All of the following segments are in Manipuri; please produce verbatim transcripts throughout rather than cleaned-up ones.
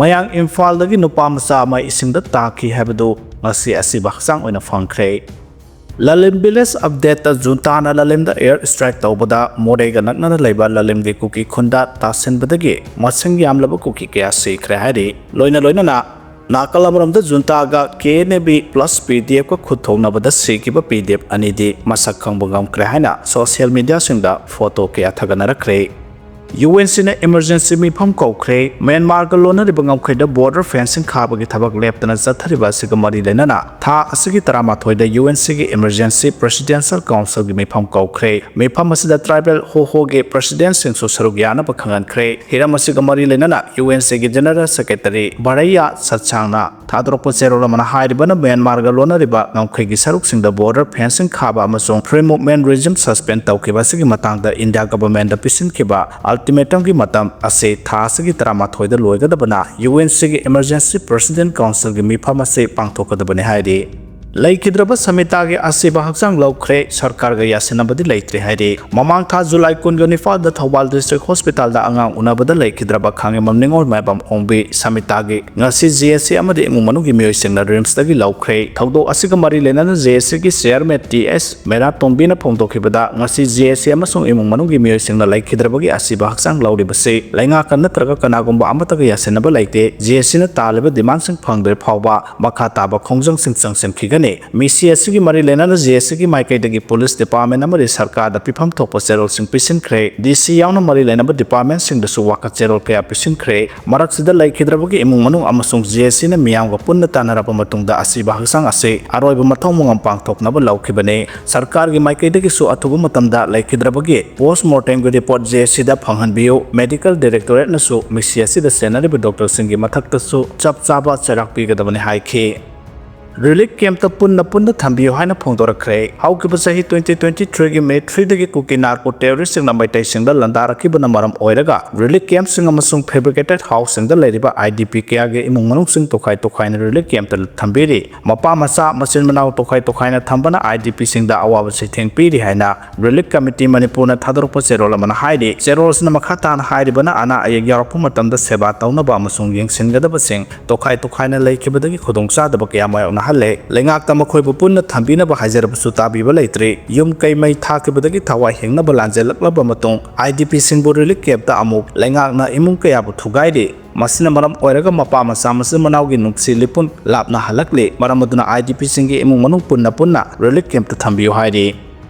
ꯃꯌꯥꯡ ꯏꯝꯐꯥꯜꯗꯒꯤ ꯅꯨꯄꯥ ꯃꯆꯥ ꯑꯃ ꯏꯁꯤꯡꯗ ꯇꯥꯈꯤ ꯍꯥꯏꯕꯗꯨ ꯉꯁꯤ ꯑꯁꯤꯕ ꯍꯛꯆꯥꯡ ꯑꯣꯏꯅ ꯐꯪꯈ꯭ꯔꯦ꯫ ꯂꯂꯤꯝ ꯚꯤꯂꯦꯖ ꯑꯞꯗꯦꯠꯇ ꯖꯨꯟꯇꯥꯅ ꯂꯂꯤꯝꯗ ꯑꯦꯌꯔ ꯁ꯭ꯇ꯭ꯔꯥꯏꯛ ꯇꯧꯕꯗ ꯃꯣꯔꯦꯒ ꯅꯛꯅꯅ ꯂꯩꯕ ꯂꯂꯤꯝꯒꯤ ꯀꯨꯀꯤ ꯈꯨꯟꯗ ꯇꯥꯁꯤꯟꯕꯗꯒꯤ ꯃꯁꯤꯡ ꯌꯥꯝꯂꯕ ꯀꯨꯀꯤ ꯀꯌꯥ ꯁꯤꯈ꯭ꯔꯦ ꯍꯥꯏꯔꯤ꯫ ꯂꯣꯏꯅ ꯂꯣꯏꯅꯅ ꯅꯥꯀꯜ ꯑꯃꯔꯣꯝꯗ ꯖꯨꯟꯇꯥꯒ ꯀꯦ ꯑꯦꯟ ꯑꯦ ꯕꯤ ꯄ꯭ꯂꯁ ꯄꯤ ꯗꯤ ꯑꯦꯐꯀ ꯈꯨꯠ ꯊꯣꯛꯅꯕꯗ ꯁꯤꯈꯤꯕ ꯄꯤ ꯗꯤ ꯑꯦꯐ ꯑꯅꯤꯗꯤ ꯃꯁꯛ ꯈꯪꯕ ꯉꯝꯈ꯭ꯔꯦ ꯍꯥꯏꯅ ꯁꯣꯁꯤꯌꯦꯜ ꯃꯤꯗꯤꯌꯥꯁꯤꯡꯗ ꯐꯣꯇꯣ ꯀꯌꯥ ꯊꯥꯒꯠꯅꯔꯛꯈ꯭ꯔꯦ꯫ ꯌꯨ ꯑꯦꯟ ꯁꯤꯅ ꯏꯃꯔꯖꯦꯟꯁꯤ ꯃꯤꯐꯝ ꯀꯧꯈ꯭ꯔꯦ꯫ ꯃ꯭ꯌꯥꯟꯃꯥꯔꯒ ꯂꯣꯟꯅꯔꯤꯕ ꯉꯝꯈꯩꯗ ꯕꯣꯔꯗꯔ ꯐꯦꯟꯁꯤꯡ ꯈꯥꯕꯒꯤ ꯊꯕꯛ ꯂꯦꯞꯇꯅ ꯆꯠꯊꯔꯤꯕ ꯑꯁꯤꯒ ꯃꯔꯤ ꯂꯩꯅꯅ ꯊꯥ ꯑꯁꯤꯒꯤ ꯇꯔꯥꯃꯥꯊꯣꯏꯗ ꯌꯨ ꯑꯦꯟ ꯁꯤꯒꯤ ꯏꯃꯔꯖꯦꯟꯁꯤ ꯄ꯭ꯔꯦꯁꯤꯗꯦꯟꯁꯤꯌꯦꯜ ꯀꯥꯎꯟꯁꯤꯜꯒꯤ ꯃꯤꯐꯝ ꯀꯧꯈ꯭ꯔꯦ꯫ ꯃꯤꯐꯝ ꯑꯁꯤꯗ ꯇ꯭ꯔꯥꯏꯕꯦꯜ ꯍꯣꯍꯣꯒꯤ ꯄ꯭ꯔꯦꯁꯤꯗꯦꯟꯁꯤꯡꯁꯨ ꯁꯔꯨꯛ ꯌꯥꯅꯕ ꯈꯪꯍꯟꯈ꯭ꯔꯦ꯫ ꯍꯤꯔꯝ ꯑꯁꯤꯒ ꯃꯔꯤ ꯂꯩꯅꯅ ꯌꯨ ꯑꯦꯟ ꯁꯤꯒꯤ ꯖꯦꯅꯔꯦꯜ ꯁꯦꯀ꯭ꯔꯦꯇꯔꯤ ꯚꯔꯩꯌꯥ ꯁꯠꯁꯥꯡꯅ ꯊꯥꯗꯣꯔꯛꯄ ꯆꯦꯔꯣꯜ ꯑꯃꯅ ꯍꯥꯏꯔꯤꯕꯅ ꯃ꯭ꯌꯥꯟꯃꯥꯔꯒ ꯂꯣꯟꯅꯔꯤꯕ ꯉꯝꯈꯩꯒꯤ ꯁꯔꯨꯛꯁꯤꯡꯗ ꯕꯣꯔꯗꯔ ꯐꯦꯟꯁꯤꯡ ꯈꯥꯕ ꯑꯃꯁꯨꯡ ꯐ꯭ꯔꯤ ꯃꯨꯚꯃꯦꯟ ꯔꯤꯖꯤꯝ ꯁꯁꯄꯦꯟ ꯇꯧꯈꯤꯕ ꯑꯁꯤꯒꯤ ꯃꯇꯥꯡꯗ ꯏꯟꯗꯤꯌꯥ ꯒꯚꯔꯟꯃꯦꯟꯠꯗ ꯄꯤꯁꯤꯟꯈꯤꯕ ꯑꯜꯇꯤꯃꯦꯇꯝꯒꯤ ꯃꯇꯝ ꯑꯁꯤ ꯊꯥ ꯑꯁꯤꯒꯤ ꯇꯔꯥꯃꯥꯊꯣꯏꯗ ꯂꯣꯏꯒꯗꯕꯅ ꯌꯨ ꯑꯦꯟ ꯁꯤꯒꯤ ꯏꯃꯔꯖꯦꯟꯁꯤ ꯄ꯭ꯔꯦꯁꯤꯗꯦꯟꯠ ꯀꯥꯎꯟꯁꯤꯜꯒꯤ ꯃꯤꯐꯝ ꯑꯁꯤ ꯄꯥꯡꯊꯣꯛꯀꯗꯕꯅꯤ ꯍꯥꯏꯔꯤ꯫ ꯂꯩꯈꯤꯗ꯭ꯔꯕ ꯁꯃꯤꯇꯥꯒꯤ ꯑꯁꯤꯕ ꯍꯛꯆꯥꯡ ꯂꯧꯈ꯭ꯔꯦ, ꯁꯔꯀꯥꯔꯒ ꯌꯥꯁꯤꯟꯅꯕꯗꯤ ꯂꯩꯇ꯭ꯔꯦ ꯍꯥꯏꯔꯤ꯫ ꯃꯃꯥꯡ ꯊꯥ ꯖꯨꯂꯥꯏ ꯀꯨꯟꯒ ꯅꯤꯄꯥꯟꯗ ꯊꯧꯕꯥꯜ ꯗꯤꯁꯇ꯭ꯔꯤꯛ ꯍꯣꯁꯄꯤꯇꯥꯜꯗ ꯑꯉꯥꯡ ꯎꯅꯕꯗ ꯂꯩꯈꯤꯗ꯭ꯔꯕ ꯈꯥꯉꯦꯝꯕꯝ ꯅꯤꯉꯣꯜ ꯃꯥꯏꯕꯝ ꯑꯣꯡꯕꯤ ꯁꯃꯤꯇꯥꯒꯤ ꯉꯁꯤ ꯖꯦ ꯑꯦꯁ ꯁꯤ ꯑꯃꯗꯤ ꯏꯃꯨꯡ ꯃꯅꯨꯡꯒꯤ ꯃꯤꯑꯣꯏꯁꯤꯡꯅ ꯔꯤꯝꯁꯇꯒꯤ ꯂꯧꯈ꯭ꯔꯦ꯫ ꯊꯧꯗꯣꯛ ꯑꯁꯤꯒ ꯃꯔꯤ ꯂꯩꯅꯅ ꯖꯦ ꯑꯦꯁ ꯁꯤꯒꯤ ꯆꯤꯌꯔꯃꯦꯟ ꯇꯤ ꯑꯦꯁ ꯃꯦꯔꯥꯇꯣꯝꯕꯤꯅ ꯐꯣꯡꯗꯣꯛꯈꯤꯕꯗ ꯉꯁꯤ ꯖꯦ ꯑꯦꯁ ꯁꯤ ꯑꯃꯁꯨꯡ ꯏꯃꯨꯡ ꯃꯅꯨꯡꯒꯤ ꯃꯤꯑꯣꯏꯁꯤꯡꯅ ꯂꯩꯈꯤꯗ꯭ꯔꯕꯒꯤ ꯑꯁꯤꯕ ꯍꯛꯆꯥꯡ ꯂꯧꯔꯤꯕꯁꯤ ꯂꯩꯉꯥꯛꯀ ꯅꯠꯇ꯭ꯔꯒ ꯀꯅꯥꯒꯨꯝꯕ ꯑꯃꯠꯇꯒ ꯌꯥꯁꯤꯟꯅꯕ ꯂꯩꯇꯦ꯫ ꯖꯦ ꯑꯦꯁ ꯁꯤꯅ ꯇꯥꯜꯂꯤꯕ ꯗꯤꯃꯥꯟꯁꯤꯡ ꯐꯪꯗ꯭ꯔꯤ ꯐꯥꯎꯕ ꯃꯈꯥ ꯇꯥꯕ ꯈꯣꯡꯖꯪꯁꯤꯡ ꯆꯪꯁꯤꯟꯈꯤꯒꯅꯤ꯫ ꯃꯤꯁꯤ ꯑꯁꯤꯒꯤ ꯃꯔꯤ ꯂꯩꯅꯅ ꯖꯦ ꯑꯦꯁ ꯁꯤꯒꯤ ꯃꯥꯏꯀꯩꯗꯒꯤ ꯄꯨꯂꯤꯁ ꯗꯤꯄꯥꯔꯠꯃꯦꯟ ꯑꯃꯗꯤ ꯁꯔꯀꯥꯔꯗ ꯄꯤꯐꯝ ꯊꯣꯛꯄ ꯆꯦꯔꯣꯜꯁꯤꯡ ꯄꯤꯁꯤꯟꯈ꯭ꯔꯦ꯫ ꯗꯤ ꯁꯤ ꯌꯥꯎꯅ ꯃꯔꯤ ꯂꯩꯅꯕ ꯗꯤꯄꯥꯔꯠꯃꯦꯟꯁꯤꯡꯗꯁꯨ ꯋꯥꯀꯠ ꯆꯦꯔꯣꯜ ꯀꯌꯥ ꯄꯤꯁꯤꯟꯈ꯭ꯔꯦ꯫ ꯃꯔꯛꯁꯤꯗ ꯂꯩꯈꯤꯗ꯭ꯔꯕꯒꯤ ꯏꯃꯨꯡ ꯃꯅꯨꯡ ꯑꯃꯁꯨꯡ ꯖꯦ ꯑꯦꯁ ꯁꯤꯅ ꯃꯤꯌꯥꯝꯒ ꯄꯨꯟꯅ ꯇꯥꯟꯅꯔꯕ ꯃꯇꯨꯡꯗ ꯑꯁꯤꯕ ꯍꯛꯆꯥꯡ ꯑꯁꯤ ꯑꯔꯣꯏꯕ ꯃꯊꯧ ꯃꯉꯝ ꯄꯥꯡꯊꯣꯛꯅꯕ ꯂꯧꯈꯤꯕꯅꯤ꯫ ꯁꯔꯀꯥꯔꯒꯤ ꯃꯥꯏꯀꯩꯗꯒꯤꯁꯨ ꯑꯊꯨꯕ ꯃꯇꯝꯗ ꯂꯩꯈꯤꯗ꯭ꯔꯕꯒꯤ ꯄꯣꯁ ꯃꯣꯔꯇꯦꯝꯒꯤ ꯔꯤꯄꯣꯔꯠ ꯖꯦ ꯑꯦꯁ ꯁꯤꯗ ꯐꯪꯍꯟꯕꯤꯌꯨ꯫ ꯃꯦꯗꯤꯀꯦꯜ ꯗꯥꯏꯔꯦꯛꯇꯣꯔꯦꯠꯅꯁꯨ ꯃꯤꯁꯤ ꯑꯁꯤꯗ ꯁꯦꯟꯅꯔꯤꯕ ꯗꯣꯛꯇꯔꯁꯤꯡꯒꯤ ꯃꯊꯛꯇꯁꯨ ꯆꯞ ꯆꯥꯕ ꯆꯩꯔꯥꯛ ꯄꯤꯒꯗꯕꯅꯤ ꯍꯥꯏꯈꯤ꯫ ꯔꯤꯂꯤꯐ ꯀꯦꯝꯞꯇ ꯄꯨꯟꯅ ꯄꯨꯟꯅ ꯊꯝꯕꯤꯌꯨ ꯍꯥꯏꯅ ꯐꯣꯡꯗꯣꯔꯛꯈ꯭ꯔꯦ꯫ ꯍꯧꯈꯤꯕ ꯆꯍꯤ twenty twenty-three ꯒꯤ May three ꯗꯒꯤ ꯀꯨꯀꯤ ꯅꯥꯔꯀꯣ ꯇꯦꯔꯣꯔꯤꯁꯁꯤꯡꯅ ꯃꯩꯇꯩꯁꯤꯡꯗ ꯂꯥꯟꯗꯥꯔꯛꯈꯤꯕꯅ ꯃꯔꯝ ꯑꯣꯏꯔꯒ ꯔꯤꯂꯤꯐ ꯀꯦꯝꯞꯁꯤꯡ ꯑꯃꯁꯨꯡ ꯐꯦꯕ꯭ꯔꯤꯀꯦꯇꯦꯠ ꯍꯥꯎꯁꯁꯤꯡꯗ ꯂꯩꯔꯤꯕ IDP ꯀꯌꯥꯒꯤ ꯏꯃꯨꯡ ꯃꯅꯨꯡꯁꯤꯡ ꯇꯣꯈꯥꯏ ꯇꯣꯈꯥꯏꯅ ꯔꯤꯂꯤꯐ ꯀꯦꯝꯞꯇ ꯊꯝꯕꯤꯔꯤ꯫ ꯃꯄꯥ ꯃꯆꯥ, ꯃꯆꯤꯟ ꯃꯅꯥꯎ ꯇꯣꯈꯥꯏ ꯇꯣꯈꯥꯏꯅ ꯊꯝꯕꯅ IDPꯁꯤꯡꯗ ꯑꯋꯥꯕ ꯆꯩꯊꯦꯡ ꯄꯤꯔꯤ ꯍꯥꯏꯅ ꯔꯤꯂꯤꯐ ꯀꯃꯤꯇꯤ ꯃꯅꯤꯄꯨꯔꯅ ꯊꯥꯗꯣꯔꯛꯄ ꯆꯦꯔꯣꯜ ꯑꯃꯅ ꯍꯥꯏꯔꯤ꯫ ꯆꯦꯔꯣꯜꯁꯤꯅ ꯃꯈꯥ ꯇꯥꯅ ꯍꯥꯏꯔꯤꯕꯅ, ꯑꯅꯥ ꯑꯌꯦꯛ ꯌꯥꯎꯔꯛꯄ ꯃꯇꯝꯗ ꯁꯦꯕꯥ ꯇꯧꯅꯕ ꯑꯃꯁꯨꯡ ꯌꯦꯡꯁꯤꯟꯒꯗꯕꯁꯤꯡ ꯇꯣꯈꯥꯏ ꯇꯣꯈꯥꯏꯅ ꯂꯩꯈꯤꯕꯗꯒꯤ ꯈꯨꯗꯣꯡꯆꯥꯗꯕ ꯀꯌꯥ ꯃꯥꯌꯣꯛꯅꯍꯜꯂꯦ꯫ ꯂꯩꯉꯥꯛꯇ ꯃꯈꯣꯏꯕꯨ ꯄꯨꯟꯅ ꯊꯝꯕꯤꯅꯕ ꯍꯥꯏꯖꯔꯕꯁꯨ ꯇꯥꯕꯤꯕ ꯂꯩꯇ꯭ꯔꯤ꯫ ꯌꯨꯝ ꯀꯩ ꯃꯩ ꯊꯥꯈꯤꯕꯗꯒꯤ ꯊꯋꯥꯏ ꯍꯤꯡꯅꯕ ꯂꯥꯟꯖꯦꯜꯂꯛꯂꯕ ꯃꯇꯨꯡ IDPꯁꯤꯡꯕꯨ ꯔꯤꯂꯤꯐ ꯀꯦꯝꯞꯇ ꯑꯃꯨꯛ ꯂꯩꯉꯥꯛꯅ ꯏꯃꯨꯡ ꯀꯌꯥꯕꯨ ꯊꯨꯒꯥꯏꯔꯤ꯫ ꯃꯁꯤꯅ ꯃꯔꯝ ꯑꯣꯏꯔꯒ ꯃꯄꯥ ꯃꯆꯥ, ꯃꯆꯤꯟ ꯃꯅꯥꯎꯒꯤ ꯅꯨꯡꯁꯤ ꯂꯤꯄꯨꯟ ꯂꯥꯞꯅ ꯍꯜꯂꯛꯂꯤ꯫ ꯃꯔꯝ ꯑꯗꯨꯅ IDPꯁꯤꯡꯒꯤ ꯏꯃꯨꯡ ꯃꯅꯨꯡ ꯄꯨꯟꯅ ꯄꯨꯟꯅ ꯔꯤꯂꯤꯐ ꯀꯦꯝꯞꯇ ꯊꯝꯕꯤꯌꯨ ꯍꯥꯏꯔꯤ꯫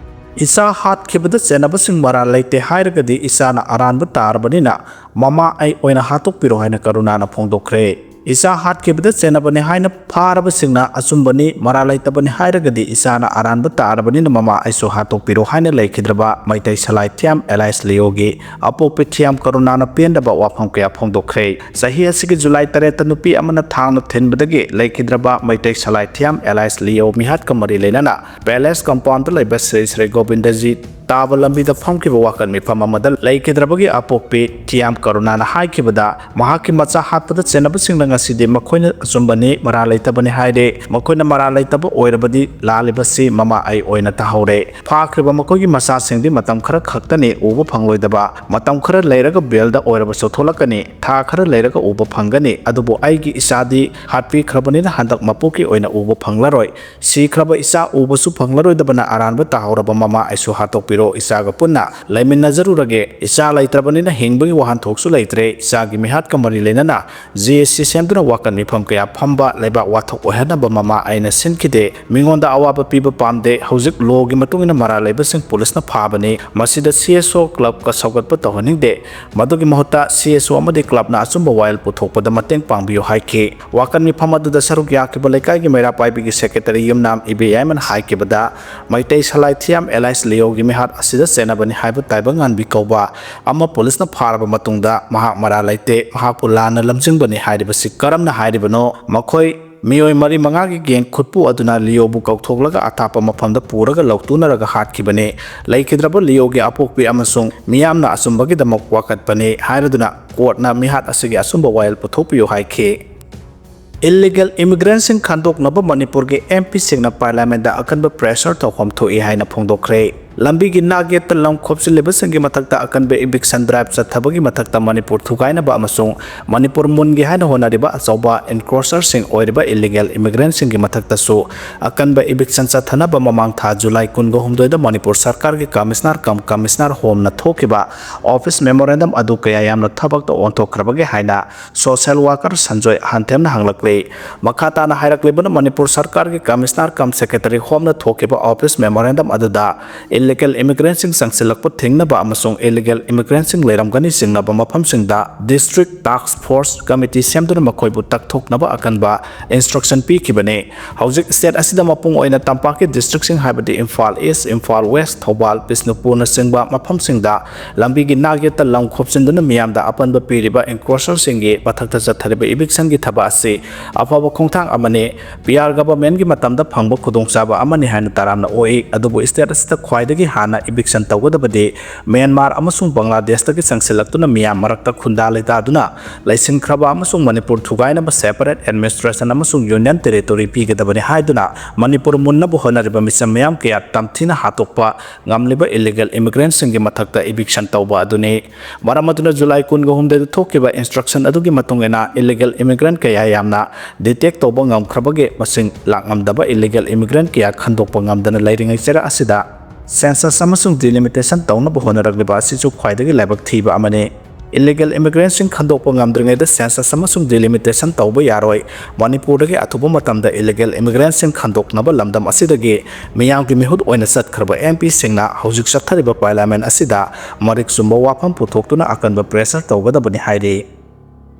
ꯏꯆꯥ ꯍꯥꯠꯈꯤꯕꯗ ꯆꯦꯟꯅꯕꯁꯤꯡ ꯃꯔꯥꯜ ꯂꯩꯇꯦ ꯍꯥꯏꯔꯒꯗꯤ ꯏꯆꯥꯅ ꯑꯔꯥꯟꯕ ꯇꯥꯔꯕꯅꯤꯅ ꯃꯃꯥ ꯑꯩ ꯑꯣꯏꯅ ꯍꯥꯠꯇꯣꯛꯄꯤꯔꯣ ꯍꯥꯏꯅ ꯀꯔꯨꯅꯥꯅ ꯐꯣꯡꯗꯣꯛꯈ꯭ꯔꯦ꯫ ꯏꯆꯥ ꯍꯥꯠꯈꯤꯕꯗ ꯆꯦꯟꯅꯕꯅꯤ ꯍꯥꯏꯅ ꯐꯥꯔꯕꯁꯤꯡꯅ ꯑꯆꯨꯝꯕꯅꯤ, ꯃꯔꯥꯜ ꯂꯩꯇꯕꯅꯤ ꯍꯥꯏꯔꯒꯗꯤ ꯏꯆꯥꯅ ꯑꯔꯥꯟꯕ ꯇꯥꯔꯕꯅꯤꯅ ꯃꯃꯥ ꯑꯩꯁꯨ ꯍꯥꯠꯇꯣꯛꯄꯤꯔꯣ ꯍꯥꯏꯅ ꯂꯩꯈꯤꯗ꯭ꯔꯕ ꯃꯩꯇꯩ ꯁꯂꯥꯏ ꯊꯤꯌꯥꯝ ꯑꯦꯂꯥꯏꯁ ꯂꯤꯌꯣꯒꯤ ꯑꯄꯣꯛꯄꯤ ꯊꯤꯌꯥꯝ ꯀꯔꯨꯅꯥꯅ ꯄꯦꯟꯗꯕ ꯋꯥꯐꯝ ꯀꯌꯥ ꯐꯣꯡꯗꯣꯛꯈ꯭ꯔꯦ꯫ ꯆꯍꯤ ꯑꯁꯤꯒꯤ ꯖꯨꯂꯥꯏ ꯇꯔꯦꯠꯇ ꯅꯨꯄꯤ ꯑꯃꯅ ꯊꯥꯡꯅ ꯊꯤꯟꯕꯗꯒꯤ ꯂꯩꯈꯤꯗ꯭ꯔꯕ ꯃꯩꯇꯩ ꯁꯂꯥꯏ ꯊꯤꯌꯥꯝ ꯑꯦꯂꯥꯏꯁ ꯂꯤꯌꯣ ꯃꯤꯍꯥꯠꯀ ꯃꯔꯤ ꯂꯩꯅꯅ ꯄꯦꯂꯦꯁ ꯀꯝꯄꯥꯎꯟꯗ ꯂꯩꯕ ꯁ꯭ꯔꯤ ꯁ꯭ꯔꯤ ꯒꯣꯕꯤꯟꯗꯖꯤ ꯇꯥꯕ ꯂꯝꯕꯤꯗ ꯐꯝꯈꯤꯕ ꯋꯥꯀꯠ ꯃꯤꯐꯝ ꯑꯃꯗ ꯂꯩꯈꯤꯗ꯭ꯔꯕꯒꯤ ꯑꯄꯣꯛꯄꯤ ꯊꯤꯌꯥꯝ ꯀꯔꯨꯅꯥꯅ ꯍꯥꯏꯈꯤꯕꯗ, ꯃꯍꯥꯛꯀꯤ ꯃꯆꯥ ꯍꯥꯠꯄꯗ ꯆꯦꯟꯅꯕꯁꯤꯡꯅ ꯉꯁꯤꯗꯤ ꯃꯈꯣꯏꯅ ꯑꯆꯨꯝꯕꯅꯤ, ꯃꯔꯥꯜ ꯂꯩꯇꯕꯅꯤ ꯍꯥꯏꯔꯦ꯫ ꯃꯈꯣꯏꯅ ꯃꯔꯥꯜ ꯂꯩꯇꯕ ꯑꯣꯏꯔꯕꯗꯤ ꯂꯥꯜꯂꯤꯕꯁꯤ ꯃꯃꯥ ꯑꯩ ꯑꯣꯏꯅ ꯇꯥꯍꯧꯔꯦ꯫ ꯐꯥꯈ꯭ꯔꯤꯕ ꯃꯈꯣꯏꯒꯤ ꯃꯆꯥꯁꯤꯡꯗꯤ ꯃꯇꯝ ꯈꯔ ꯈꯛꯇꯅꯤ ꯎꯕ ꯐꯪꯂꯣꯏꯗꯕ꯫ ꯃꯇꯝ ꯈꯔ ꯂꯩꯔꯒ ꯕꯦꯜꯗ ꯑꯣꯏꯔꯕꯁꯨ ꯊꯣꯛꯂꯛꯀꯅꯤ꯫ ꯊꯥ ꯈꯔ ꯂꯩꯔꯒ ꯎꯕ ꯐꯪꯒꯅꯤ꯫ ꯑꯗꯨꯕꯨ ꯑꯩꯒꯤ ꯏꯆꯥꯗꯤ ꯍꯥꯠꯄꯤꯈ꯭ꯔꯕꯅꯤꯅ ꯍꯟꯗꯛ ꯃꯄꯣꯛꯀꯤ ꯑꯣꯏꯅ ꯎꯕ ꯐꯪꯂꯔꯣꯏ꯫ ꯁꯤꯈ꯭ꯔꯕ ꯏꯆꯥ ꯎꯕꯁꯨ ꯐꯪꯂꯔꯣꯏꯗꯕꯅ ꯑꯔꯥꯟꯕ ꯇꯥꯍꯧꯔꯕ ꯃꯃꯥ ꯑꯩꯁꯨ ꯍꯥꯠꯇꯣꯛꯄꯤꯔꯣ, ꯏꯆꯥꯒ ꯄꯨꯟꯅ ꯂꯩꯃꯤꯟꯅꯖꯔꯨꯔꯒꯦ꯫ ꯏꯆꯥ ꯂꯩꯇ꯭ꯔꯕꯅꯤꯅ ꯍꯤꯡꯕꯒꯤ ꯋꯥꯍꯟꯊꯣꯛꯁꯨ ꯂꯩꯇ꯭ꯔꯦ꯫ ꯏꯆꯥꯒꯤ ꯃꯤꯍꯥꯠꯀ ꯃꯔꯤ ꯂꯩꯅꯅ GSC ꯁꯦꯝꯗꯨꯅ ꯋꯥꯀꯠ ꯃꯤꯐꯝ ꯀꯌꯥ ꯐꯝꯕ, ꯂꯩꯕꯥꯛ ꯋꯥꯊꯣꯛ ꯑꯣꯏꯍꯟꯅꯕ ꯃꯃꯥ ꯑꯩꯅ ꯁꯤꯟꯈꯤꯗꯦ꯫ ꯃꯤꯉꯣꯟꯗ ꯑꯋꯥꯕ ꯄꯤꯕ ꯄꯥꯝꯗꯦ꯫ ꯍꯧꯖꯤꯛ ꯂꯣꯒꯤ ꯃꯇꯨꯡ ꯏꯟꯅ ꯃꯔꯥꯜ ꯂꯩꯕꯁꯤꯡ ꯄꯨꯂꯤꯁꯅ ꯐꯥꯕꯅꯤ꯫ ꯃꯁꯤꯗ CSO ꯀ꯭ꯂꯕꯀ ꯁꯧꯒꯠꯄ ꯇꯧꯍꯟꯅꯤꯡꯗꯦ꯫ ꯃꯗꯨꯒꯤ ꯃꯍꯨꯠꯇ CSO ꯑꯃꯗꯤ ꯀ꯭ꯂꯕꯅ ꯑꯆꯨꯝꯕ ꯋꯥꯌꯦꯜ ꯄꯨꯊꯣꯛꯄꯗ ꯃꯇꯦꯡ ꯄꯥꯡꯕꯤꯌꯨ ꯍꯥꯏꯈꯤ꯫ ꯋꯥꯀꯠ ꯃꯤꯐꯝ ꯑꯗꯨꯗ ꯁꯔꯨꯛ ꯌꯥꯈꯤꯕ ꯂꯩꯀꯥꯏꯒꯤ ꯃꯩꯔꯥ ꯄꯥꯏꯕꯤꯒꯤ ꯁꯦꯀ꯭ꯔꯦꯇꯔꯤ ꯌꯨꯝꯅꯥꯝ ꯏꯕꯦ ꯌꯥꯏꯃꯅ ꯍꯥꯏꯈꯤꯕꯗ, ꯃꯩꯇꯩ ꯁꯂꯥꯏ ꯊꯤꯌꯥꯝ ꯑꯦꯂꯥꯏꯁ ꯂꯤꯌꯣꯒꯤ ꯃꯤꯍꯥꯠ ꯑꯁꯤꯗ ꯆꯦꯟꯅꯕꯅꯤ ꯍꯥꯏꯕ ꯇꯥꯏꯕꯪ ꯉꯥꯟꯕꯤ ꯀꯧꯕ ꯑꯃ ꯄꯨꯂꯤꯁꯅ ꯐꯥꯔꯕ ꯃꯇꯨꯡꯗ ꯃꯍꯥꯛ ꯃꯔꯥꯜ ꯂꯩꯇꯦ, ꯃꯍꯥꯛꯄꯨ ꯂꯥꯟꯅ ꯂꯝꯖꯤꯡꯕꯅꯤ ꯍꯥꯏꯔꯤꯕꯁꯤ ꯀꯔꯝꯅ ꯍꯥꯏꯔꯤꯕꯅꯣ? ꯃꯈꯣꯏ ꯃꯤꯑꯣꯏ ꯃꯔꯤ ꯃꯉꯥꯒꯤ ꯒꯦꯡ ꯈꯨꯠꯄꯨ ꯑꯗꯨꯅ ꯂꯤꯑꯣꯕꯨ ꯀꯧꯊꯣꯛꯂꯒ ꯑꯊꯥꯞꯄ ꯃꯐꯝꯗ ꯄꯨꯔꯒ ꯂꯧꯇꯨꯅꯔꯒ ꯍꯥꯠꯈꯤꯕꯅꯤ꯫ ꯂꯩꯈꯤꯗ꯭ꯔꯕ ꯂꯤꯑꯣꯒꯤ ꯑꯄꯣꯛꯄꯤ ꯑꯃꯁꯨꯡ ꯃꯤꯌꯥꯝꯅ ꯑꯆꯨꯝꯕꯒꯤꯗꯃꯛ ꯋꯥꯀꯠꯄꯅꯤ ꯍꯥꯏꯔꯗꯨꯅ ꯀꯣꯔꯠꯅ ꯃꯤꯍꯥꯠ ꯑꯁꯤꯒꯤ ꯑꯆꯨꯝꯕ ꯋꯥꯌꯦꯜ ꯄꯨꯊꯣꯛꯄꯤꯌꯨ ꯍꯥꯏꯈꯤ꯫ ꯏꯜꯂꯤꯒꯦꯜ ꯏꯃꯤꯒ꯭ꯔꯦꯟꯁꯤꯡ ꯈꯟꯗꯣꯛꯅꯕ ꯃꯅꯤꯄꯨꯔꯒꯤ ꯑꯦꯝ ꯄꯤꯁꯤꯡꯅ ꯄꯥꯔꯂꯤꯌꯥꯃꯦꯟꯗ ꯑꯀꯟꯕ ꯄ꯭ꯔꯦꯁꯔ ꯇꯧꯐꯝ ꯊꯣꯛꯏ ꯍꯥꯏꯅ ꯐꯣꯡꯗꯣꯛꯈ꯭ꯔꯦ꯫ ꯂꯝꯕꯤꯒꯤ ꯅꯥꯛ ꯌꯦꯠꯇ ꯂꯝ ꯈꯣꯞꯆꯤꯜꯂꯤꯕꯁꯤꯡꯒꯤ ꯃꯊꯛꯇ ꯑꯀꯟꯕ ꯏꯚꯤꯛꯁꯟ ꯗ꯭ꯔꯥꯏꯚ ꯆꯠꯊꯕꯒꯤ ꯃꯊꯛꯇ ꯃꯅꯤꯄꯨꯔ ꯊꯨꯒꯥꯏꯅꯕ ꯑꯃꯁꯨꯡ ꯃꯅꯤꯄꯨꯔ ꯃꯨꯟꯒꯦ ꯍꯥꯏꯅ ꯍꯣꯠꯅꯔꯤꯕ ꯑꯆꯧꯕ ꯏꯟꯀ꯭ꯔꯣꯆꯔꯁꯤꯡ ꯑꯣꯏꯔꯤꯕ ꯏꯜꯂꯤꯒꯦꯜ ꯏꯃꯤꯒ꯭ꯔꯦꯟꯁꯤꯡꯒꯤ ꯃꯊꯛꯇꯁꯨ ꯑꯀꯟꯕ ꯏꯚꯤꯛꯁꯟ ꯆꯠꯊꯅꯕ ꯃꯃꯥꯡ ꯊꯥ ꯖꯨꯂꯥꯏ ꯀꯨꯟꯒ ꯍꯨꯝꯗꯣꯏꯗ ꯃꯅꯤꯄꯨꯔ ꯁꯔꯀꯥꯔꯒꯤ ꯀꯃꯤꯁꯅꯔ ꯀꯝ ꯀꯃꯤꯁꯅꯔ ꯍꯣꯝꯅ ꯊꯣꯛꯈꯤꯕ ꯑꯣꯐꯤꯁ ꯃꯦꯃꯣꯔꯦꯟꯗꯝ ꯑꯗꯨ ꯀꯌꯥ ꯌꯥꯝꯅ ꯊꯕꯛꯇ ꯑꯣꯟꯊꯣꯛꯈ꯭ꯔꯕꯒꯦ ꯍꯥꯏꯅ ꯁꯣꯁꯤꯌꯦꯜ ꯋꯥꯔꯀꯔ ꯁꯟꯖꯣꯏ ꯍꯟꯊꯦꯝꯅ ꯍꯪꯂꯛꯂꯤ꯫ ꯃꯈꯥ ꯇꯥꯅ ꯍꯥꯏꯔꯛꯂꯤꯕꯅ ꯃꯅꯤꯄꯨꯔ ꯁꯔꯀꯥꯔꯒꯤ ꯀꯃꯤꯁꯅꯔ ꯀꯝ ꯁꯦꯀ꯭ꯔꯦꯇꯔꯤ ꯍꯣꯝꯅ ꯊꯣꯛꯈꯤꯕ ꯑꯣꯐꯤꯁ ꯃꯦꯃꯣꯔꯦꯟꯗꯝ ꯑꯗꯨꯗ ꯏꯜꯂꯤꯒꯦꯜ ꯏꯃꯤꯒ꯭ꯔꯦꯟꯁꯤꯡ ꯆꯪꯁꯤꯜꯂꯛꯄ ꯊꯤꯡꯅꯕ ꯑꯃꯁꯨꯡ ꯏꯜꯂꯤꯒꯦꯜ ꯏꯃꯤꯒ꯭ꯔꯦꯟꯁꯤꯡ ꯂꯩꯔꯝꯒꯅꯤ ꯆꯤꯡꯅꯕ ꯃꯐꯝꯁꯤꯡꯗ ꯗꯤꯁꯇ꯭ꯔꯤꯛ ꯇꯥꯛꯁ ꯐꯣꯔꯁ ꯀꯃꯤꯇꯤ ꯁꯦꯝꯗꯨꯅ ꯃꯈꯣꯏꯕꯨ ꯇꯛꯊꯣꯛꯅꯕ ꯑꯀꯟꯕ ꯏꯟꯁꯇ꯭ꯔꯛꯁꯟ ꯄꯤꯈꯤꯕꯅꯤ꯫ ꯍꯧꯖꯤꯛ ꯁ꯭ꯇꯦꯠ ꯑꯁꯤꯗ ꯃꯄꯨꯡ ꯑꯣꯏꯅ ꯇꯝꯄꯥꯛꯀꯤ ꯗꯤꯁꯇ꯭ꯔꯤꯛꯁꯤꯡ ꯍꯥꯏꯕꯗꯤ ꯏꯝꯐꯥꯜ ꯏꯁ, ꯏꯝꯐꯥꯜ ꯋꯦꯁ, ꯊꯧꯕꯥꯜ, ꯕꯤꯁꯅꯨꯄꯨꯔꯅꯆꯤꯡꯕ ꯃꯐꯝꯁꯤꯡꯗ ꯂꯝꯕꯤꯒꯤ ꯅꯥꯛ ꯌꯦꯠꯇ ꯂꯝ ꯈꯣꯞꯆꯤꯟꯗꯨꯅ ꯃꯤꯌꯥꯝꯗ ꯑꯄꯟꯕ ꯄꯤꯔꯤꯕ ꯏꯟꯀ꯭ꯔꯣꯆꯔꯁꯤꯡꯒꯤ ꯃꯊꯛꯇ ꯆꯠꯊꯔꯤꯕ ꯏꯚꯤꯛꯁꯟꯒꯤ ꯊꯕꯛ ꯑꯁꯤ ꯑꯐꯕ ꯈꯣꯡꯊꯥꯡ ꯑꯃꯅꯤ꯫ ꯄꯤ ꯑꯥꯔ ꯒꯚꯔꯟꯃꯦꯟꯒꯤ ꯃꯇꯝꯗ ꯐꯪꯕ ꯈꯨꯗꯣꯡꯆꯥꯕ ꯑꯃꯅꯤ ꯍꯥꯏꯅ ꯇꯔꯥꯝꯅ ꯑꯣꯛꯏ꯫ ꯑꯗꯨꯕꯨ ꯁ꯭ꯇꯦꯠ ꯑꯁꯤꯗ ꯈ꯭ꯋꯥꯏꯗꯒꯤ ꯍꯥꯟꯅ ꯏꯚꯤꯛꯁꯟ ꯇꯧꯒꯗꯕꯗꯤ ꯃ꯭ꯌꯥꯟꯃꯥꯔ ꯑꯃꯁꯨꯡ ꯕꯪꯒ꯭ꯂꯥꯗꯦꯁꯇꯒꯤ ꯆꯪꯁꯤꯜꯂꯛꯇꯨꯅ ꯃꯤꯌꯥꯝ ꯃꯔꯛꯇ ꯈꯨꯟꯗꯥ ꯂꯩꯇꯥꯗꯨꯅ ꯂꯩꯁꯤꯟꯈ꯭ꯔꯕ ꯑꯃꯁꯨꯡ ꯃꯅꯤꯄꯨꯔ ꯊꯨꯒꯥꯏꯅꯕ ꯁꯦꯄꯔꯦꯠ ꯑꯦꯗꯃꯤꯅꯤꯁꯇ꯭ꯔꯦꯁꯟ ꯑꯃꯁꯨꯡ ꯌꯨꯅꯤꯌꯟ ꯇꯦꯔꯤꯇꯣꯔꯤ ꯄꯤꯒꯗꯕꯅꯤ ꯍꯥꯏꯗꯨꯅ ꯃꯅꯤꯄꯨꯔ ꯃꯨꯟꯅꯕ ꯍꯣꯠꯅꯔꯤꯕ ꯃꯤꯆꯝ ꯃꯌꯥꯝ ꯀꯌꯥ ꯇꯝꯊꯤꯅ ꯍꯥꯠꯇꯣꯛꯄ ꯉꯝꯂꯤꯕ ꯏꯜꯂꯤꯒꯦꯜ ꯏꯃꯤꯒ꯭ꯔꯦꯟꯁꯤꯡꯒꯤ ꯃꯊꯛꯇ ꯏꯚꯤꯛꯁꯟ ꯇꯧꯕ ꯑꯗꯨꯅꯤ꯫ ꯃꯔꯝ ꯑꯗꯨꯅ ꯖꯨꯂꯥꯏ ꯀꯨꯟꯒ ꯍꯨꯝꯗꯣꯏꯗ ꯊꯣꯛꯈꯤꯕ ꯏꯟꯁꯇ꯭ꯔꯛꯁꯟ ꯑꯗꯨꯒꯤ ꯃꯇꯨꯡ ꯏꯟꯅ ꯏꯜꯂꯤꯒꯦꯜ ꯏꯃꯤꯒ꯭ꯔꯦꯟ ꯀꯌꯥ ꯌꯥꯝꯅ ꯗꯤꯇꯦꯛ ꯇꯧꯕ ꯉꯝꯈ꯭ꯔꯕꯒꯦ ꯃꯁꯤꯡ ꯂꯥꯛꯉꯝꯗꯕ ꯏꯜꯂꯤꯒꯦꯜ ꯏꯃꯤꯒ꯭ꯔꯦꯟ ꯀꯌꯥ ꯈꯟꯗꯣꯛꯄ ꯉꯝꯗꯅ ꯂꯩꯔꯤꯉꯩ ꯆꯩꯔꯥꯛ ꯑꯁꯤꯗ ꯁꯦꯟꯁꯁ ꯑꯃꯁꯨꯡ ꯗꯤꯂꯤꯃꯤꯇꯦꯁꯟ ꯇꯧꯅꯕ ꯍꯣꯠꯅꯔꯛꯂꯤꯕ ꯑꯁꯤꯁꯨ ꯈ꯭ꯋꯥꯏꯗꯒꯤ ꯂꯥꯏꯕꯛ ꯊꯤꯕ ꯑꯃꯅꯤ꯫ ꯏꯜꯂꯤꯒꯦꯜ ꯏꯃꯤꯒ꯭ꯔꯦꯟꯁꯤꯡ ꯈꯟꯗꯣꯛꯄ ꯉꯝꯗ꯭ꯔꯤꯉꯩꯗ ꯁꯦꯟꯁꯁ ꯑꯃꯁꯨꯡ ꯗꯤꯂꯤꯃꯤꯇꯦꯁꯟ ꯇꯧꯕ ꯌꯥꯔꯣꯏ꯫ ꯃꯅꯤꯄꯨꯔꯗꯒꯤ ꯑꯊꯨꯕ ꯃꯇꯝꯗ ꯏꯜꯂꯤꯒꯦꯜ ꯏꯃꯤꯒ꯭ꯔꯦꯟꯁꯤꯡ ꯈꯟꯗꯣꯛꯅꯕ ꯂꯝꯗꯝ ꯑꯁꯤꯗꯒꯤ ꯃꯤꯌꯥꯝꯒꯤ ꯃꯤꯍꯨꯠ ꯑꯣꯏꯅ ꯆꯠꯈ꯭ꯔꯕ ꯑꯦꯝ ꯄꯤꯁꯤꯡꯅ ꯍꯧꯖꯤꯛ ꯆꯠꯊꯔꯤꯕ ꯄꯥꯔꯂꯤꯌꯥꯃꯦꯟ ꯑꯁꯤꯗ ꯃꯔꯤꯛ ꯆꯨꯝꯕ ꯋꯥꯐꯝ ꯄꯨꯊꯣꯛꯇꯨꯅ ꯑꯀꯟꯕ ꯄ꯭ꯔꯦꯁꯔ ꯇꯧꯒꯗꯕꯅꯤ ꯍꯥꯏꯔꯤ꯫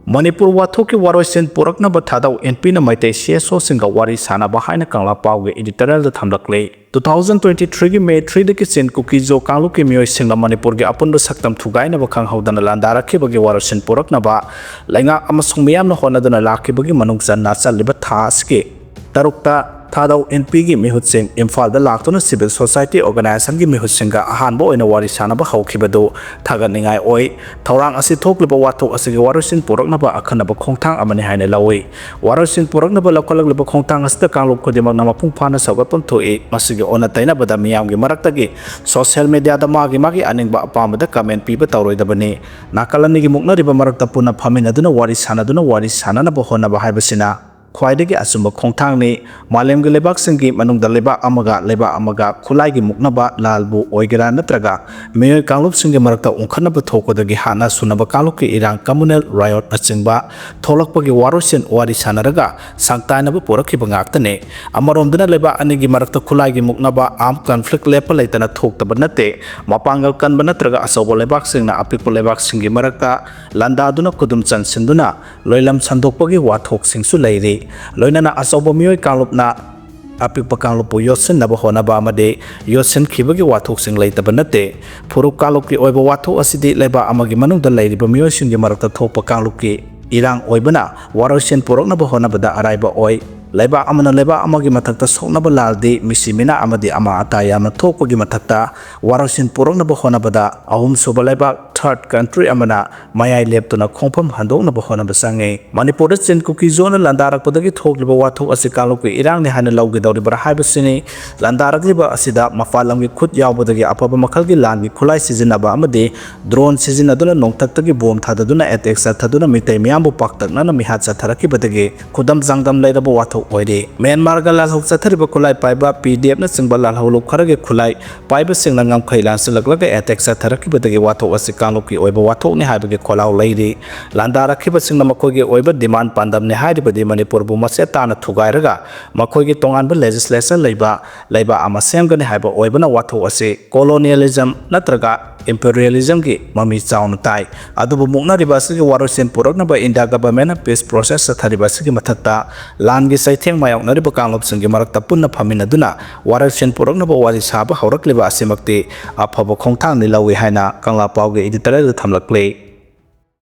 ꯃꯅꯤꯄꯨꯔ ꯋꯥꯊꯣꯛꯀꯤ ꯋꯥꯔꯣꯏꯁꯤꯟ ꯄꯨꯔꯛꯅꯕ ꯊꯥꯗꯧ ꯑꯦꯟ ꯄꯤꯅ ꯃꯩꯇꯩ ꯁꯤ ꯑꯦꯁ ꯑꯣꯁꯤꯡꯒ ꯋꯥꯔꯤ ꯁꯥꯅꯕ ꯍꯥꯏꯅ ꯀꯪꯂꯥ ꯄꯥꯎꯒꯤ ꯏꯗꯤꯇꯣꯔꯤꯌꯦꯜꯗ ꯊꯝꯂꯛꯂꯤ꯫ Two thousand twenty three ꯒꯤ May three ꯗꯒꯤ ꯆꯤꯟ ꯀꯨꯀꯤ ꯖꯣ ꯀꯥꯡꯂꯨꯞꯀꯤ ꯃꯤꯑꯣꯏꯁꯤꯡꯅ ꯃꯅꯤꯄꯨꯔꯒꯤ ꯑꯄꯨꯟꯕ ꯁꯛꯇꯝ ꯊꯨꯒꯥꯏꯅꯕ ꯈꯪꯍꯧꯗꯅ ꯂꯥꯟꯗꯥꯔꯛꯈꯤꯕꯒꯤ ꯋꯥꯔꯣꯏꯁꯤꯟ ꯄꯨꯔꯛꯅꯕ ꯂꯩꯉꯥꯛ ꯑꯃꯁꯨꯡ ꯃꯤꯌꯥꯝꯅ ꯍꯣꯠꯅꯗꯨꯅ ꯂꯥꯛꯈꯤꯕꯒꯤ ꯃꯅꯨꯡ ꯆꯟꯅ ꯆꯠꯂꯤꯕ ꯊꯥ ꯑꯁꯤꯒꯤ ꯇꯔꯨꯛꯇ ꯊꯥꯗꯧ ꯑꯦꯟ ꯄꯤꯒꯤ ꯃꯤꯍꯨꯠꯁꯤꯡ ꯏꯝꯐꯥꯜꯗ ꯂꯥꯛꯇꯨꯅ civil society organization ꯒꯤ ꯃꯤꯍꯨꯠꯁꯤꯡꯒ ꯑꯍꯥꯟꯕ ꯑꯣꯏꯅ ꯋꯥꯔꯤ ꯁꯥꯅꯕ ꯍꯧꯈꯤꯕꯗꯨ ꯊꯥꯒꯠꯅꯤꯡꯉꯥꯏ ꯑꯣꯏ꯫ ꯊꯧꯔꯥꯡ ꯑꯁꯤ ꯊꯣꯛꯂꯤꯕ ꯋꯥꯊꯣꯛ ꯑꯁꯤꯒꯤ ꯋꯥꯔꯣꯏꯁꯤꯟ ꯄꯨꯔꯛꯅꯕ ꯑꯈꯟꯅꯕ ꯈꯣꯡꯊꯥꯡ ꯑꯃꯅꯤ ꯍꯥꯏꯅ ꯂꯧꯏ꯫ ꯋꯥꯔꯣꯏꯁꯤꯟ ꯄꯨꯔꯛꯅꯕ ꯂꯧꯈꯠꯂꯛꯂꯤꯕ ꯈꯣꯡꯊꯥꯡ ꯑꯁꯤꯗ ꯀꯥꯡꯂꯨꯞ ꯈꯨꯗꯤꯡꯃꯛꯅ ꯃꯄꯨꯡ ꯐꯥꯅ ꯁꯧꯒꯠꯐꯝ ꯊꯣꯛꯏ꯫ ꯃꯁꯤꯒꯤ ꯑꯣꯟꯅ ꯇꯩꯅꯕꯗ ꯃꯤꯌꯥꯝꯒꯤ ꯃꯔꯛꯇꯒꯤ social media ꯗ ꯃꯥꯒꯤ ꯃꯥꯒꯤ ꯑꯅꯤꯡꯕ ꯑꯄꯥꯝꯕꯗ comment ꯄꯤꯕ ꯇꯧꯔꯣꯏꯗꯕꯅꯤ꯫ ꯅꯥꯀꯜ ꯑꯅꯤꯒꯤ ꯃꯨꯛꯅꯔꯤꯕ ꯃꯔꯛꯇ ꯄꯨꯟꯅ ꯐꯝꯃꯤꯟꯅꯗꯨꯅ ꯋꯥꯔꯤ ꯁꯥꯅꯗꯨꯅ ꯋꯥꯔꯤ ꯁꯥꯅꯅꯕ ꯍꯣꯠꯅꯕ ꯍꯥꯏꯕꯁꯤꯅ ꯈ꯭ꯋꯥꯏꯗꯒꯤ ꯑꯆꯨꯝꯕ ꯈꯣꯡꯊꯥꯡꯅꯤ꯫ ꯃꯥꯂꯦꯝꯒꯤ ꯂꯩꯕꯥꯛꯁꯤꯡꯒꯤ ꯃꯅꯨꯡꯗ ꯂꯩꯕꯥꯛ ꯑꯃꯒ ꯂꯩꯕꯥꯛ ꯑꯃꯒ ꯈꯨꯠꯂꯥꯏꯒꯤ ꯃꯨꯛꯅꯕ, ꯂꯥꯜꯕꯨ ꯑꯣꯏꯒꯦꯔꯥ ꯅꯠꯇ꯭ꯔꯒ ꯃꯤꯑꯣꯏ ꯀꯥꯡꯂꯨꯞꯁꯤꯡꯒꯤ ꯃꯔꯛꯇ ꯎꯪꯈꯠꯅꯕ ꯊꯣꯛꯄꯗꯒꯤ ꯍꯥꯟꯅ ꯁꯨꯅꯕ ꯀꯥꯡꯂꯨꯞꯀꯤ ꯏꯔꯥꯡ, communal riot ꯅꯆꯤꯡꯕ ꯊꯣꯛꯂꯛꯄꯒꯤ ꯋꯥꯔꯣꯏꯁꯤꯟ ꯋꯥꯔꯤ ꯁꯥꯅꯔꯒ ꯁꯥꯡꯇꯥꯏꯅꯕ ꯄꯨꯔꯛꯈꯤꯕ ꯉꯥꯛꯇꯅꯤ꯫ ꯑꯃꯔꯣꯝꯗꯅ ꯂꯩꯕꯥꯛ ꯑꯅꯤꯒꯤ ꯃꯔꯛꯇ ꯈꯨꯠꯂꯥꯏꯒꯤ ꯃꯨꯛꯅꯕ, armed conflict ꯂꯦꯞꯄ ꯂꯩꯇꯅ ꯊꯣꯛꯇꯕ ꯅꯠꯇꯦ꯫ ꯃꯄꯥꯡꯒꯜ ꯀꯟꯕ ꯅꯠꯇ꯭ꯔꯒ ꯑꯆꯧꯕ ꯂꯩꯕꯥꯛꯁꯤꯡꯅ ꯑꯄꯤꯛꯄ ꯂꯩꯕꯥꯛꯁꯤꯡꯒꯤ ꯃꯔꯛꯇ ꯂꯥꯟꯗꯥꯗꯨꯅ ꯈꯨꯗꯨꯝ ꯆꯟꯁꯤꯟꯗꯨꯅ ꯂꯣꯏꯂꯝ ꯁꯟꯗꯣꯛꯄꯒꯤ ꯋꯥꯊꯣꯛꯁꯤꯡꯁꯨ ꯂꯩꯔꯤ꯫ ꯂꯣꯏꯅꯅ ꯑꯆꯧꯕ ꯃꯤꯑꯣꯏ ꯀꯥꯡꯂꯨꯞꯅ ꯑꯄꯤꯛꯄ ꯀꯥꯡꯂꯨꯞꯄꯨ ꯌꯣꯠꯁꯤꯟꯅꯕ ꯍꯣꯠꯅꯕ ꯑꯃꯗꯤ ꯌꯣꯠꯁꯤꯟꯈꯤꯕꯒꯤ ꯋꯥꯊꯣꯛꯁꯤꯡ ꯂꯩꯇꯕ ꯅꯠꯇꯦ꯫ ꯐꯨꯔꯨꯞ ꯀꯥꯡꯂꯨꯞꯀꯤ ꯑꯣꯏꯕ ꯋꯥꯊꯣꯛ ꯑꯁꯤꯗꯤ ꯂꯩꯕꯥꯛ ꯑꯃꯒꯤ ꯃꯅꯨꯡꯗ ꯂꯩꯔꯤꯕ ꯃꯤꯑꯣꯏꯁꯤꯡꯒꯤ ꯃꯔꯛꯇ ꯊꯣꯛꯄ ꯀꯥꯡꯂꯨꯞꯀꯤ ꯏꯔꯥꯡ ꯑꯣꯏꯕꯅ ꯋꯥꯔꯣꯏꯁꯤꯟ ꯄꯨꯔꯛꯅꯕ ꯍꯣꯠꯅꯕꯗ ꯑꯔꯥꯏꯕ ꯑꯣꯏ꯫ ꯂꯩꯕꯥꯛ ꯑꯃꯅ ꯂꯩꯕꯥꯛ ꯑꯃꯒꯤ ꯃꯊꯛꯇ ꯁꯣꯛꯅꯕ ꯂꯥꯜꯗꯤ ꯃꯤꯁꯤ ꯃꯤꯅꯥ ꯑꯃꯗꯤ ꯑꯃꯥ ꯑꯇꯥ ꯌꯥꯝꯅ ꯊꯣꯛꯄꯒꯤ ꯃꯊꯛꯇ ꯋꯥꯔꯣꯏꯁꯤꯟ ꯄꯨꯔꯛꯅꯕ ꯍꯣꯠꯅꯕꯗ ꯑꯍꯨꯝꯁꯨꯕ ꯂꯩꯕꯥꯛ, third country, ꯑꯃꯅ ꯃꯌꯥꯏ ꯂꯦꯞꯇꯨꯅ ꯈꯣꯡꯐꯝ ꯍꯟꯗꯣꯛꯅꯕ ꯍꯣꯠꯅꯕ ꯆꯪꯉꯤ꯫ ꯃꯅꯤꯄꯨꯔꯗ ꯆꯤꯟ ꯀꯨꯀꯤ ꯖꯣꯅ ꯂꯥꯟꯗꯥꯔꯛꯄꯗꯒꯤ ꯊꯣꯛꯂꯤꯕ ꯋꯥꯊꯣꯛ ꯑꯁꯤ ꯀꯥꯡꯂꯨꯞꯀꯤ ꯏꯔꯥꯡꯅꯤ ꯍꯥꯏꯅ ꯂꯧꯒꯗꯧꯔꯤꯕ꯭ꯔꯥ ꯍꯥꯏꯕꯁꯤꯅꯤ꯫ ꯂꯥꯟꯗꯥꯔꯛꯂꯤꯕ ꯑꯁꯤꯗ ꯃꯄꯥꯟ ꯂꯝꯒꯤ ꯈꯨꯠ ꯌꯥꯎꯕꯗꯒꯤ ꯑꯐꯕ ꯃꯈꯜꯒꯤ ꯂꯥꯟꯒꯤ ꯈꯨꯠꯂꯥꯏ ꯁꯤꯖꯤꯟꯅꯕ ꯑꯃꯗꯤ drone ꯁꯤꯖꯤꯟꯅꯗꯨꯅ ꯅꯣꯡꯊꯛꯇꯒꯤ bomb ꯊꯥꯗꯗꯨꯅ attack ꯆꯠꯊꯗꯨꯅ ꯃꯤꯇꯩ ꯃꯤꯌꯥꯝꯕꯨ ꯄꯥꯛꯇꯛꯅꯅ ꯃꯤꯍꯥꯠ ꯆꯠꯊꯔꯛꯈꯤꯕꯗꯒꯤ ꯈꯨꯗꯝ ꯆꯥꯡꯗꯝ ꯂꯩꯔꯕ ꯋꯥꯊꯣꯛ ꯑꯣꯏꯔꯤ꯫ ꯃ꯭ꯌꯥꯟꯃꯥꯔꯒ ꯂꯥꯜꯍꯧ ꯆꯠꯊꯔꯤꯕ ꯈꯨꯠꯂꯥꯏ ꯄꯥꯏꯕ P D F ꯅꯆꯤꯡꯕ ꯂꯥꯜꯍꯧ ꯂꯨꯞꯈꯔꯒꯤ ꯈꯨꯠꯂꯥꯏ ꯄꯥꯏꯕꯁꯤꯡꯅ ꯉꯝꯈꯩ ꯂꯥꯟꯁꯤꯜꯂꯛꯂꯒ attack ꯆꯠꯊꯔꯛꯈꯤꯕꯗꯒꯤ ꯋꯥꯊꯣꯛ ꯑꯁꯤ ꯀꯥꯡꯂꯨꯞꯀꯤ ꯑꯣꯏꯕ ꯋꯥꯊꯣꯛꯅꯤ ꯍꯥꯏꯕꯒꯤ ꯈꯣꯜꯂꯥꯎ ꯂꯩꯔꯤ꯫ ꯂꯥꯟꯗꯥꯔꯛꯈꯤꯕꯁꯤꯡꯅ ꯃꯈꯣꯏꯒꯤ ꯑꯣꯏꯕ demand ꯄꯥꯟꯗꯝꯅꯤ ꯍꯥꯏꯔꯤꯕꯗꯤ ꯃꯅꯤꯄꯨꯔꯕꯨ ꯃꯆꯦꯠ ꯇꯥꯅ ꯊꯨꯒꯥꯏꯔꯒ ꯃꯈꯣꯏꯒꯤ ꯇꯣꯉꯥꯟꯕ legislation ꯂꯩꯕ ꯂꯩꯕꯥꯛ ꯑꯃ ꯁꯦꯝꯒꯅꯤ ꯍꯥꯏꯕ ꯑꯣꯏꯕꯅ ꯋꯥꯊꯣꯛ ꯑꯁꯤ colonialism ꯅꯠꯇ꯭ꯔꯒ imperialism ꯒꯤ ꯃꯃꯤ ꯆꯥꯎꯅ ꯇꯥꯏ꯫ ꯑꯗꯨꯕꯨ ꯃꯨꯛꯅꯔꯤꯕ ꯑꯁꯤꯒꯤ ꯋꯥꯔꯣꯏꯁꯤꯟ ꯄꯨꯔꯛꯅꯕ India government ꯅ peace process ꯆꯠꯊꯔꯤꯕ ꯑꯁꯤꯒꯤ ꯃꯊꯛꯇ ꯂꯥꯟꯒꯤ ꯆꯩꯊꯦꯡ ꯃꯥꯌꯣꯛꯅꯔꯤꯕ ꯀꯥꯡꯂꯨꯞꯁꯤꯡꯒꯤ ꯃꯔꯛꯇ ꯄꯨꯟꯅ ꯐꯝꯃꯤꯟꯅꯗꯨꯅ ꯋꯥꯔꯣꯏꯁꯤꯟ ꯄꯨꯔꯛꯅꯕ ꯋꯥꯔꯤ ꯁꯥꯕ ꯍꯧꯔꯛꯂꯤꯕ ꯑꯁꯤꯃꯛꯇꯤ ꯑꯐꯕ ꯈꯣꯡꯊꯥꯡꯅꯤ ꯂꯧꯏ ꯍꯥꯏꯅ ꯀꯪꯂꯥ ꯄꯥꯎꯒꯤ editorial ꯗ ꯊꯝꯂꯛꯂꯤ꯫